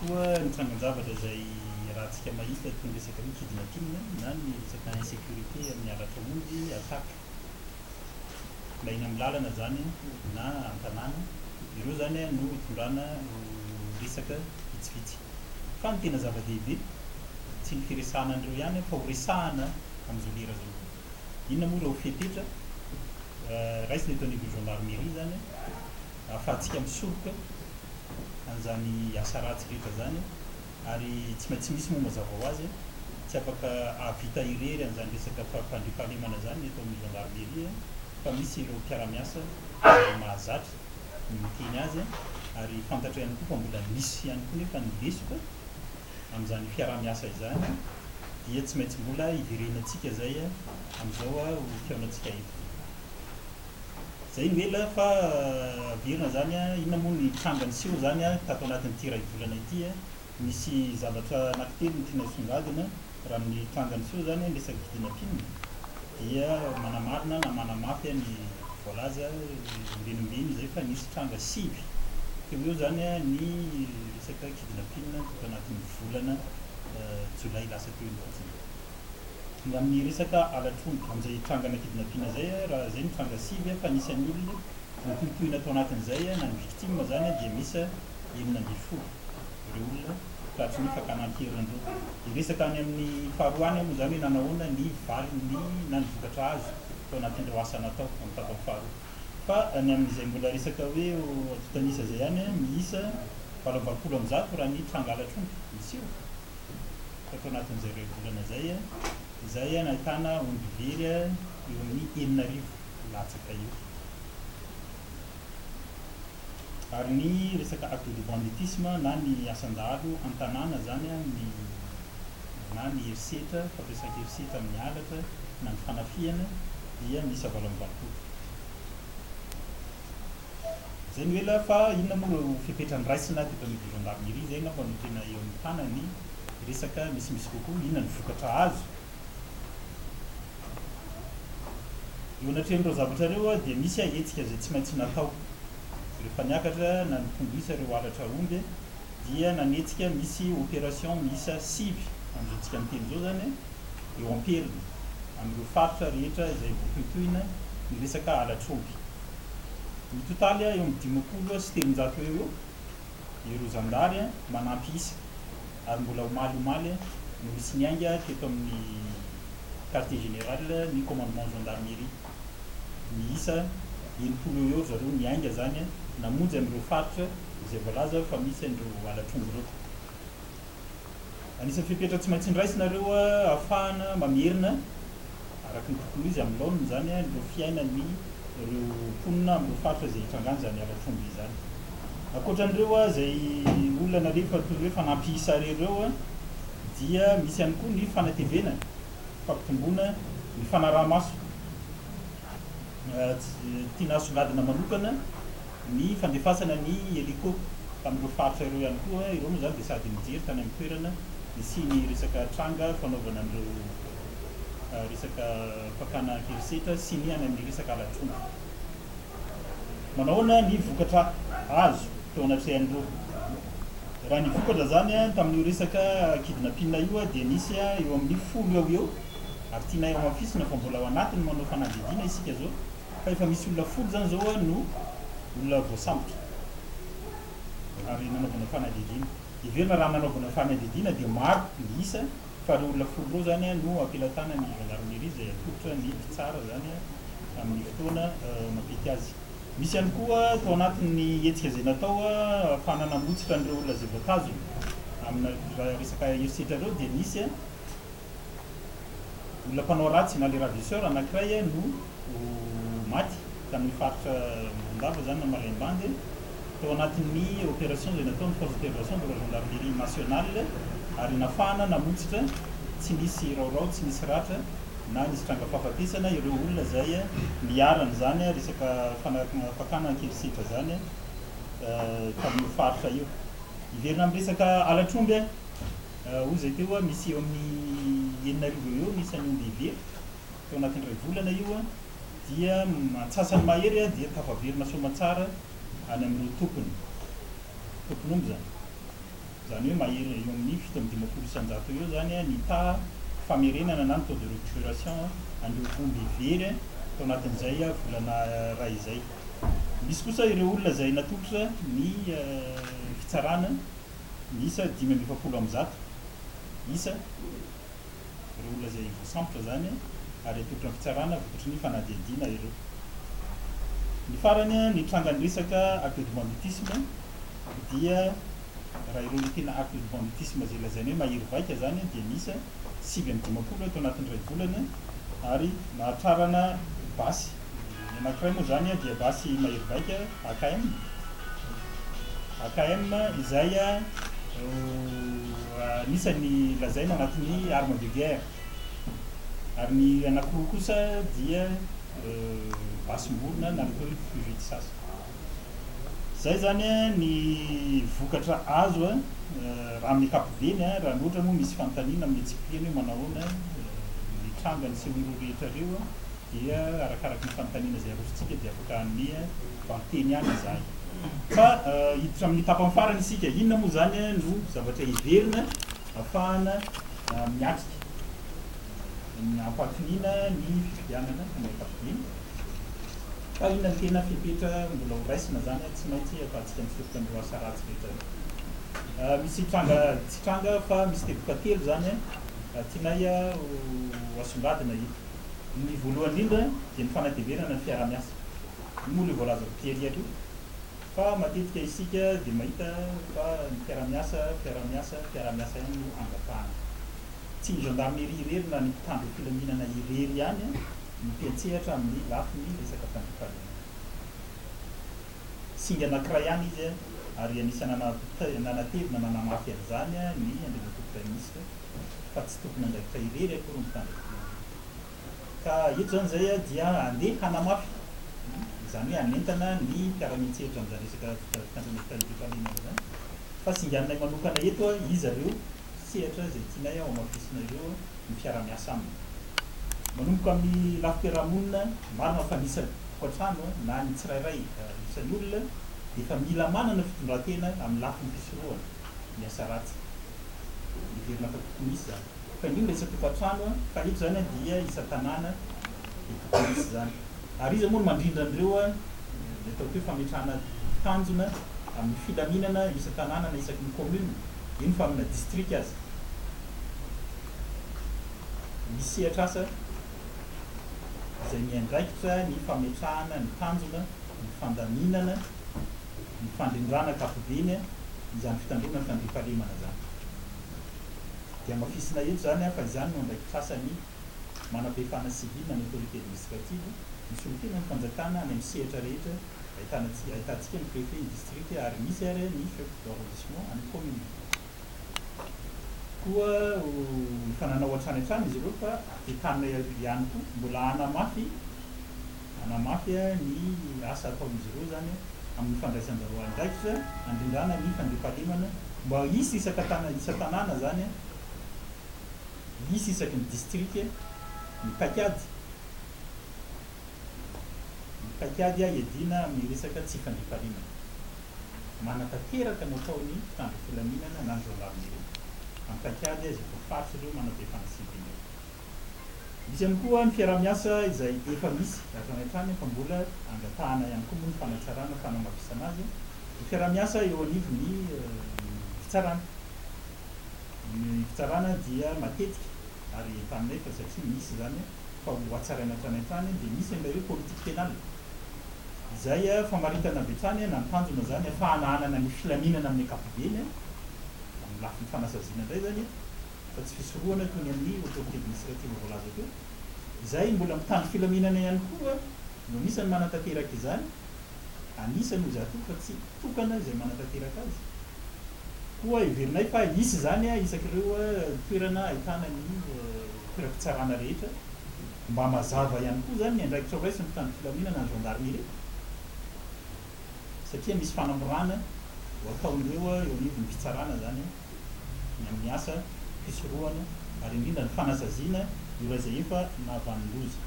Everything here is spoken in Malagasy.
koa ny trangan-javatra izay iarahantsika mahita toy ny resaka hoe kidnapping na ny resaka insécurité amin'ny halatra omby, attaque na eny amin'ny lalana izany na an-tanàna. Ireo izany no itondrana resaka vitsivitsy. Fa ny tena zava-dehibe, tsy ny firesahana an'ireo ihany fa ho resahana amin'izao lera izao. Inona moa ireo fepetra raisina eto anivon'ny gendarmerie izany ahafahantsika misoroka an'izany asa ratsy rehetra izany ary tsy maintsy misy moa mazava ho azy, tsy afaka hahavita irery an'izany resaka fampandriampahalemana izany ny eto amin'ny gendarmerie fa misy ireo mpiara-miasa izay mahazatra ny miteny azy ary fantatra ihany koa fa mbola misy ihany koa nefa ny lesoka amin'izany fiaraha-miasa izany dia tsy maintsy mbola hiverenantsika izay amin'izao ho fihaonantsika eto. Izay no ela fa averina izany, inona moa ny tranga niseho izany tato anatin'ity iray volana ity? Misy zavatra anankitelo no tiana hisongadina, raha ny tranga niseho izany, ny resaka kidnapping dia manamarina na manamafy ny voalaza ombenimbeny izay fa nisy tranga sivy teo ho eo izany ny resaka kidnapping tato anatin'ny volana jolay lasa teo iny fotsiny. Ny amin'ny resaka halatr'omby, amin'izay trangana kidnapping izay, raha izay no tranga sivy fa ny isan'ny olona voatohintohina tao anatin'izay na ny victime izany dia miisa 16 ireo olona tratry ny fakana an-keriny ireo. Hiresaka any amin'ny faharoa any aho moa izany hoe nanahoana ny valiny na ny vokatra azo tao anatin'ireo asa natao amin'ny tapany faharoa. Fa ny amin'izay mbola resaka hoe antontan'isa izay ihany, miisa 188 raha ny tranga halatr'omby niseho. Tato anatin'izay iray volana izay, izay nahitana omby very eo amin'ny 6000 latsaka eo. Ary ny resaka acte de banditisme na ny asan-dahalo an-tanàna izany ny na ny herisetra, fampiasan-kerisetra amin'ny halatra na ny fanafihana dia miisa 88. Zay no ela fa inona moa ireo fepetra noraisina teto anivon'ny gendarmerie zay angamba no tena eo amin'ny tanany resaka misimisy kokoa, inona ny vokatra azo? Eo anatrehan'ireo zavatra ireo dia misy hetsika izay tsy maintsy natao. Rehefa niakatra na nitombo isa ireo halatra omby dia nanetsika misy opération miisa sivy amin'izao tsika miteny izao izany eo am-periny amin'ireo faritra rehetra izay voatohitohina ny resaka halatr'omby. Mitotaly eo amin'ny 350 eo ho eo ireo zandary manampy isa ary mbola omaly omaly no nisy niainga teto amin'ny quartier général ny commandement gendarmerie. Miisa 60 eo ho eo ry zareo niainga izany namonjy an'ireo faritra izay voalaza fa misy an'ireo halatr'omby ireo. Anisan'ny fepetra tsy maintsy nraisina ireo ahafahana mamerina araka ny tokony ho izy amin'ny laoniny izany ireo fiainan'ny ireo mponina amin'ireo faritra izay hitrangan'izany halatr'omby izany. Ankoatra an'ireo izay olona nalefa toy ny hoe fanampy isa ireo dia misy ihany koa ny fanatevenana, fampitomboana ny fanaraha-maso. Tiana hasongadina manokana ny fandefasana ny hélico tamin'ireo faritra ireo ihany koa. Ireo moa izany dia sady nijery tany amin'ny toerana nisian'ny resaka tranga fanaovana an'ireo resaka fakana an-kerisetra sy ny any amin'ny resaka halatr'omby. Manao ahoana ny vokatra azo teo anatrehan'ireo? Raha ny vokatra izany tamin'io resaka kidnapping io dia nisy eo amin'ny folo eo ho eo ary tianay hamafisina fa mbola ao anatin'ny manao fanadihadiana isika izao fa efa misy olona folo izany izao no olona voasambotra ary nanaovana fanadihadiana. Heverina raha nanaovana fanadihadiana dia maro ny isa fa ireo olona folo ireo izany no am-pelatanan'ny gendarmerie izay atolotra ny mpitsara izany amin'ny fotoana mampety azy. Misy ihany koa tao anatin'ny hetsika izay natao ahafahana namotsitra an'ireo olona izay voatazona amina resaka herisetra ireo dia nisy Olona mpanao ratsy na le ravisseur anankiray no maty tamin'ny faritra Morondava izany na Malaimbandy tao anatin'ny opération izay nataon'ny force d'intervention de la gendarmerie nationale ary nafahana namotsitra tsy nisy raorao tsy nisy ratra na nisy tranga fahafatesana ireo olona izay niharan'izany resaka fakana an-kerisetra izany tamin'io faritra io. Hiverina amin'ny resaka halatr'omby. Hoy izay teo, misy eo amin'ny 6000 eo ho eo ny isan'ny omby very tao anatin'ny iray volana io, dia antsasany mahery dia tafaverina soamantsara any amin'ireo tompony, tompon'omby izany. Izany hoe mahery eo amin'ny 57% eo izany ny taha famerenana na ny taux de récupération an'ireo omby very tao anatin'izay volana iray izay. Misy kosa ireo olona izay natolotra ny fitsarana miisa 145 isa, ireo olona izay voasambotra izany ary atolotra ny fitsarana vokatry ny fanadihadiana ireo. Ny farany, ny trangan'ny resaka acte de banditisme dia raha ireo ilay tena acte de banditisme izay lazaina hoe mahery vaika izany dia miisa 59 ato anatin'ny iray volana ary nahatrarana basy. Ny anankiray moa izany dia basy mahery vaika AKM, AKM izay anisan'ny lazaina anatin'ny arme de guerre. Ary ny anankiroa kosa dia basim-borona na ny atao hoe fusil de chasse. Izay izany ny vokatra azo raha amin'ny ankapobeny, raha ohatra moa misy fanontaniana amin'ny antsipiriany hoe manahoana ny tranga nisehoan'ireo rehetra ireo dia arakaraky ny fanontaniana izay arosontsika dia afaka hanome valinteny ihany izahay. Fa hiditra amin'ny tapany farany isika, inona moa izany no zavatra heverina ahafahana miatrika ny hampatoniana ny fifidianana amin'ny ankapobeny? Fa inona no tena fepetra mbola ho raisina izany tsy maintsy afahantsika misoroka an'ireo asa ratsy rehetra ireo? Misy tranga, tsy tranga fa misy teboka telo izany tianay ho asongadina eto. Ny voalohany indrindra dia ny fanatevenana ny fiaraha-miasa. Io moa ilay voalazako tery aloha fa matetika isika dia mahita fa ny mpiara-miasa, mpiara-miasa, mpiara-miasa ihany no angatahana. Tsy ny gendarmerie irery na ny mpitandro filaminana irery ihany no mpiantsehatra amin'ny lafiny resaka fandriampahalemana. Singa anankiray ihany izy ary anisan'ny nanatevina nanamafy an'izany ny Andriamatoa Praiminisitra fa tsy tompon'andraikitra irery akory ny mpitandro filaminana. Ka eto izany izay dia andeha hanamafy, izany hoe hanentana ny mpiara-miantsehatra amin'izany resaka fitandroana fandriampahalemana izany fa singaninay manokana eto iza ireo sehatra izay tianay hohamafisina ireo ny fiaraha-miasa aminy. Manomboka amin'ny lafim-piarahamonina, marina fa ny isan-tokantrano na ny tsirairay isan'olona dia efa mila manana fitondran-tena amin'ny lafiny fisorohana ny asa ratsy. Heverina fa tokony hisy izany. Fa indrindra isan-tokantrano, fa eto izany dia isan-tanàna dia tokony hisy izany. Ary iza moa no mandrindra an'ireo ny ataoko hoe fametrahana tanjona amin'ny filaminana isan-tanàna na isaky ny commune, eny fa amina district aza. Misy sehatr'asa izay miandraikitra ny fametrahana ny tanjona, ny fandaminana, ny fandrindrana ankapobeny izany fitandroana ny fandriampahalemana izany. Dia hamafisina eto izany fa izany no andraikitr'asan'ny manam-pahefana sivily na ny autorité administrative, misolo tena ny fanjakana any amin'ny sehatra rehetra ahitana ahitantsika ny préfet, ny district ary misy ary ny chef d'arrondissement any commune. Koa efa nanao hatrany hatrany izy ireo fa entanina ihany koa mbola hanamafy hanamafy ny asa ataon'izy ireo izany amin'ny fandraisan-jareo andraikitra handrindrana ny fandriampahalemana mba hisy isaka tana isan-tanàna izany hisy isaky ny distrika ny paikady ny paikady hiadiana amin'ny resaka tsy fandriampahalemana. Manatanteraka no ataon'ny mpitandro filaminana na ny gendarmerie amin'ny paikady izay voafaritr'ireo manam-pahefana sivily ireo. Misy ihany koa ny fiaraha-miasa izay efa misy hatrany hatrany fa mbola angatahana ihany koa moa ny fanatsarana fanamafisana azy, ny fiaraha-miasa eo anivon'ny fitsarana. Ny fitsarana dia matetika ary entaninay fa satria misy izany fa ho hatsaraina hatrany hatrany dia misy an'ilay hoe politique pénale izay famaritana avy hatrany na ny tanjona izany ahafahana hanana ny filaminana amin'ny ankapobeny amin'ny lafiny fanasaziana indray izany fa tsy fisorohana toy ny amin'ny autorité administrative voalaza teo izay mbola mitandro filaminana ihany koa no anisan'ny manatanteraka izany anisany hoy izaho toa fa tsy tokana izay manatanteraka azy Koa heverinay fa hisy izany isak'ireo toerana ahitana ny toeram-pitsarana rehetra mba mazava ihany koa izany ny andraikitra ho raisin'ny mpitandro filaminana ny gendarmerie satria misy fanamorana ho ataon'ireo eo anivon'ny fitsarana izany ny amin'ny asa fisorohana ary indrindra ny fanasaziana ireo izay efa nahavanon-doza.